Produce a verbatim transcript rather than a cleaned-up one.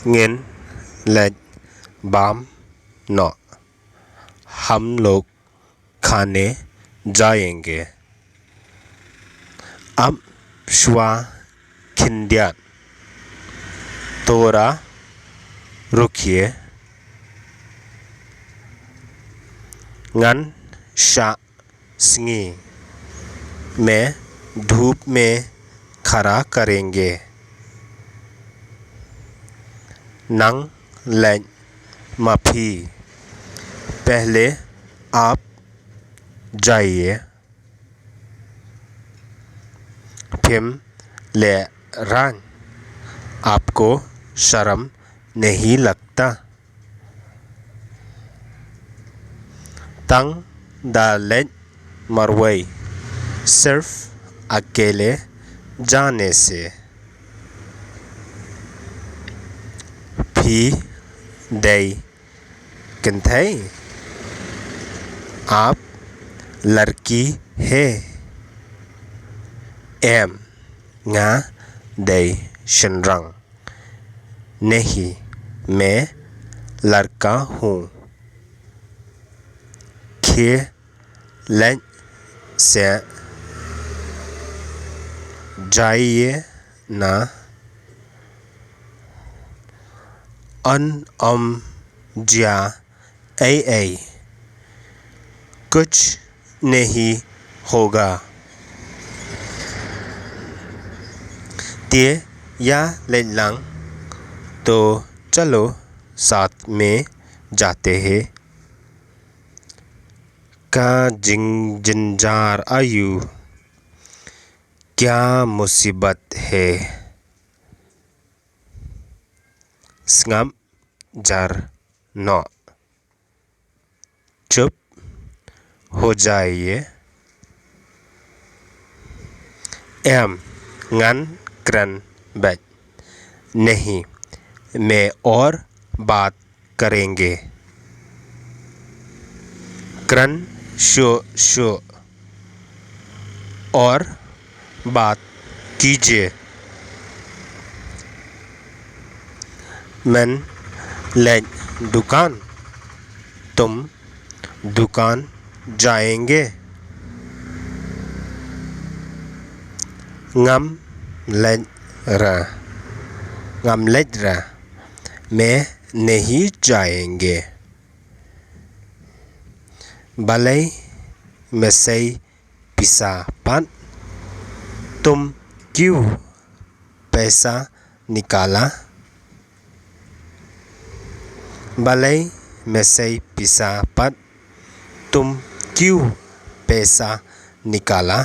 Ngin leit bam noh. हम लोग खाने जाएंगे. अब श्वा खिंडियात. थोड़ा रुकिए. Ngan shah sngi. मैं धूप में खड़ा करेंगे. Nang leit ma phi. पहले आप जाइए. Phim leh rang. आपको शर्म नहीं लगता. Tang da leit marwei. सिर्फ अकेले जाने से. Phi dei kynthei. आप लड़की है. Em, nga dei shynrang. नहीं, मैं लड़का हूँ. Khie leit seh. जाइए ना. Yn ym jia ei ei. कुछ नहीं होगा. Te ïa leit lang. तो चलो साथ में जाते हैं. Ka jingjynjar aïu? क्या मुसीबत है? Sngap jar noh. चुप हो जाइए. Em, ngan kren beit. नहीं, मैं और बात करेंगे. Kren shuh shuh. और बात कीजिए. Men leit dukan. तुम दुकान जाएंगे. Ngam leit ra. Ngam leit ra. मैं नहीं जाएंगे. Balei me sei pisa pat? तुम क्यों पैसा निकाला? Balei me sei pisa pat? तुम क्यों पैसा निकाला?